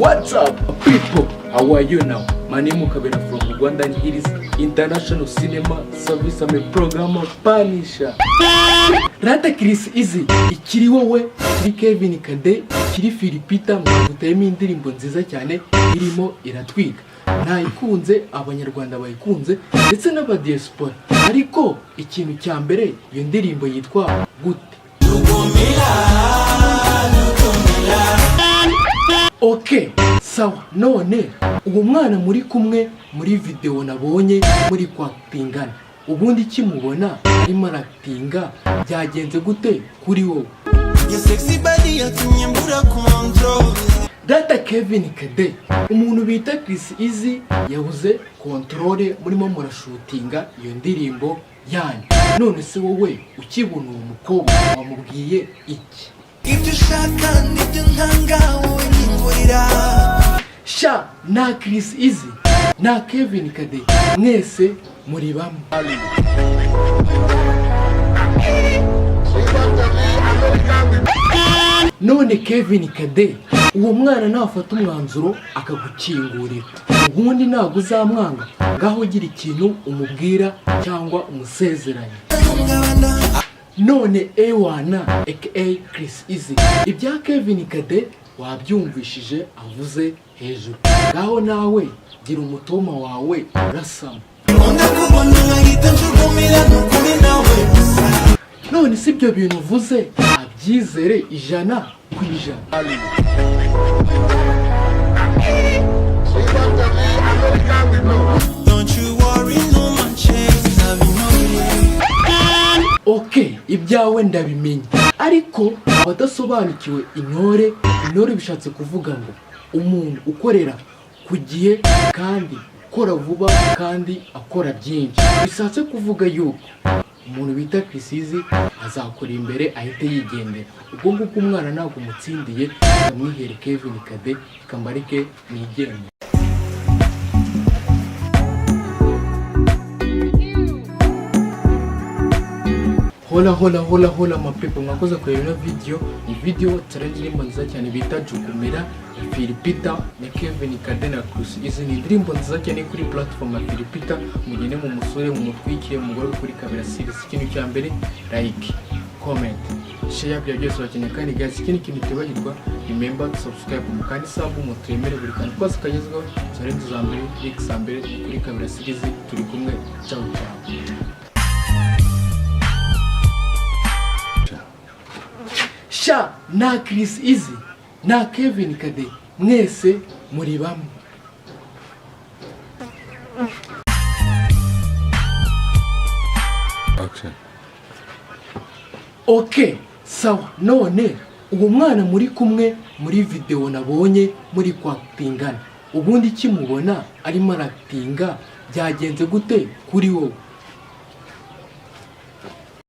What's up, people? How are you now? My name is Kabera from Rwandan Hills International Cinema Service. I'm a programmer Punisher. Rata Chris Easy, ikiri wowe, ikiri Kevin Kade, ikiri Phil Peter, mwaguteyemo indirimbo nziza cyane irimo iratwiga. Nayikunze, Abanyarwanda bayikunze ndetse n'abadiaspora. Ariko ikintu cya mbere, iyo ndirimbo yitwa gute? Ok, sawa. None uwo mwana muri kumwe muri video nabonye muri kwactingana, ubundi kimubona arimo aractinga, byagenze gute kuri wowe? Your sexy body yatumye mbura control. Data Kevin Kade, umuntu bita Chris Easy yabuze control murimo murashootinga iyo ndirimbo yanyu. None se wowe ukibona uwo mukobwa wamubwiye iki? Ibyo ushaka nibyo ntanga, wowe nkingurira. Sha, na Chris Easy na Kevin Kade, mwese muri bamwe. None Kevin Kade, uwo mwana nafata umwanzuro akagukingurira, ubundi ntabwo uzamwanga? Ngaho ugira ikintu umubwira cyangwa umusezeranya. Hungabana. None ewana, aka Chris Easy, ibya Kevin Kade wabyumvishije avuze hejuru. Ngaho nawe gira umutoma wawe urasama. Nkunda kubona nkahita njugumirira, nukuri nawe gusa. None si ibyo bintu uvuze abyizere 100%? Don't you worry, no man chase. Ok, ibyawe ndabimenye, ariko abadasobanukiwe intore, intore bishatse kuvuga ngo umuntu ukorera ku gihe kandi ukora vuba kandi akora byinshi. Bishatse kuvuga yuko umuntu bita Chris Easy azakora imbere ahite yigendera. Ubwo ngubwo umwana ntabwo umutsindiye. Ndamwihere Kevin Kade, kambarike nigendere. Hola hola hola hola my people, mwakoze kureba ino video. Ni video challenge, indirimbo nziza cyane bita Jugumira ya Phil Peter na Kevin Kade na Chris. Izi ni indirimbo nziza cyane kuri platform ya Phil Peter. Mugende mu musore mu mutwikire mugore kuri Kabera series. Ikintu cya mbere, like, comment, share, bya byose bakeneye. Kandi guys, ikindi kintu utibagirwa, remember to subscribe, mukandi sub, muturemere buri kantu kose kagezweho. Challenge za mbere, link za mbere kuri Kabera series. Turi kumwe, ciao ciao. Sha, na Chris Easy na Kevin Kade, mwese muri bamwe. Action. Ok, sawa. None uwo mwana muri kumwe muri video nabonye muri kwactingana, ubundi kimubona arimo aractinga, byagenze gute kuri wowe?